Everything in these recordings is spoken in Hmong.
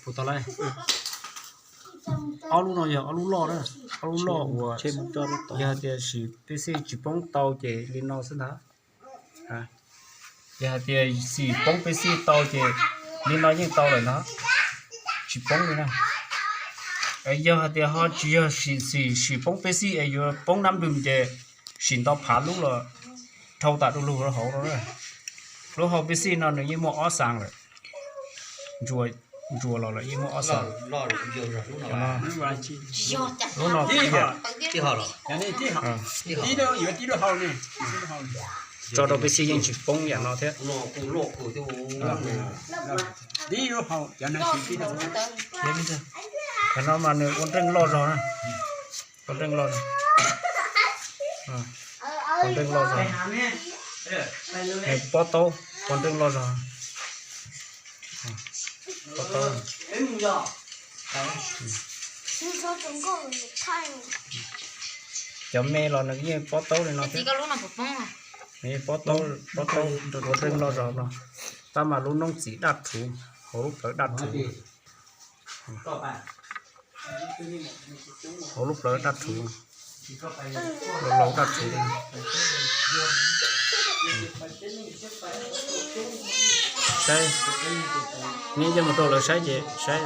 Puas tau lawm? Ob lub no yog ob lub loj na, ob lub loj uas yog hais tias sim peb xij tsis poob tau ces li no xwb ntag. Yog hais tias sim poob peb xij tau ces li no yeej tau lawm ntag, tsis poob li na. Yog hais tias ho tsis yog sim, sim poob peb xij es yuav poob nab npws ces sim nto phav lub los dhau tas du lug rau hauv no. Lub hau peb xij no nws yeej muaj ob xaas lawm, ntsuas los lawm yeej muaj ob xaas. Lub no, tso rau peb xij yeej tsis poob yam no thiab. Qhov no mas nws ua nreej loj zog na, ua nreej loj zog, ua nreej loj zog, nws pob taub ua nreej loj zog, pob taub. Cov me los nws yeej pob taub li no thiab, pob taub, pob taub ua nreej loj zog no. Tab mas lub noob txiv daj rhuv, hauv lub plawv daj rhuv, hauv lub plawv daj rhuv, laus daj rhuv. Saib, neb yeej mus rau lawv saib ces saib,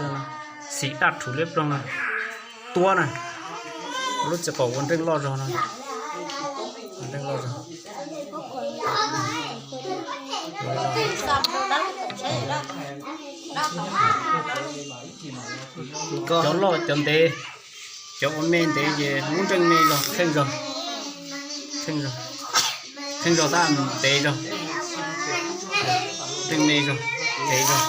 xim daj rhuv liab ploog na, tuab na, lub txiv qaum ua nreej loj zog no, ua nreej loj zog. Cov loj cov ntev, cov ua me ntev ces lub nreej me zog, kheej zog, kheej zog, kheej zog tab ntev zog, nreej me zog, ntev zog.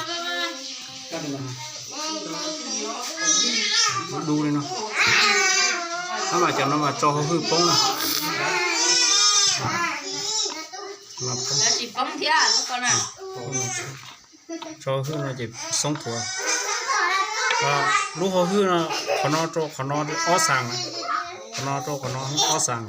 Dub dub li no. Tab mas cov no mas tso hauj hwj poob na. Tso hauj hwj no ces xoob thuav. Lub hauj hwj no, qhov no rau qhov no ob xaas, qhov no rau qhov no ob xaas.